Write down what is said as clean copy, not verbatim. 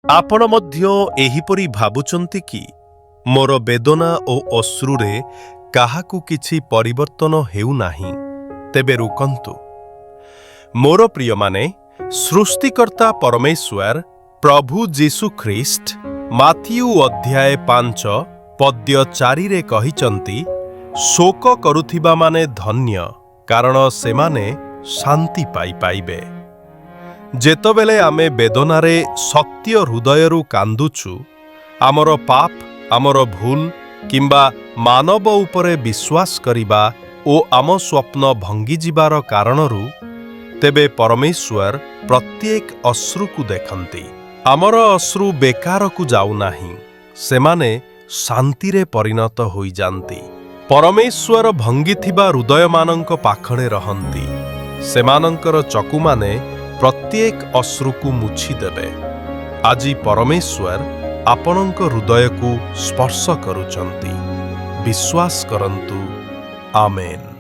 ଆପଣ ମଧ୍ୟ ଏହିପରି ଭାବୁଛନ୍ତି କି, ମୋର ବେଦନା ଓ ଅଶ୍ରୁରେ କାହାକୁ କିଛି ପରିବର୍ତ୍ତନ ହେଉନାହିଁ? ତେବେ ରୁକନ୍ତୁ। ମୋର ପ୍ରିୟମାନେ, ସୃଷ୍ଟିକର୍ତ୍ତା ପରମେଶ୍ୱର ପ୍ରଭୁ ଯୀଶୁ ଖ୍ରୀଷ୍ଟ ମାଥିଉ ଅଧ୍ୟାୟ 5 ପଦ୍ୟ 4ରେ କହିଛନ୍ତି, ଶୋକ କରୁଥିବାମାନେ ଧନ୍ୟ, କାରଣ ସେମାନେ ଶାନ୍ତି ପାଇପାଇବେ। ଯେତେବେଳେ ଆମେ ବେଦନାରେ ସତ୍ୟ ହୃଦୟରୁ କାନ୍ଦୁଛୁ, ଆମର ପାପ, ଆମର ଭୁଲ କିମ୍ବା ମାନବ ଉପରେ ବିଶ୍ୱାସ କରିବା ଓ ଆମ ସ୍ୱପ୍ନ ଭଙ୍ଗିଯିବାର କାରଣରୁ, ତେବେ ପରମେଶ୍ୱର ପ୍ରତ୍ୟେକ ଅଶ୍ରୁକୁ ଦେଖନ୍ତି। ଆମର ଅଶ୍ରୁ ବେକାରକୁ ଯାଉନାହିଁ। ସେମାନେ ଶାନ୍ତିରେ ପରିଣତ ହୋଇଯାନ୍ତି। ପରମେଶ୍ୱର ଭଙ୍ଗିଥିବା ହୃଦୟମାନଙ୍କ ପାଖରେ ରହନ୍ତି। ସେମାନଙ୍କର ଚକ୍ଷୁମାନେ ପ୍ରତ୍ୟେକ ଅଶ୍ରୁକୁ ମୁଛିଦେବେ। ଆଜି ପରମେଶ୍ୱର ଆପଣଙ୍କ ହୃଦୟକୁ ସ୍ପର୍ଶ କରୁଛନ୍ତି। ବିଶ୍ୱାସ କରନ୍ତୁ। ଆମେନ୍।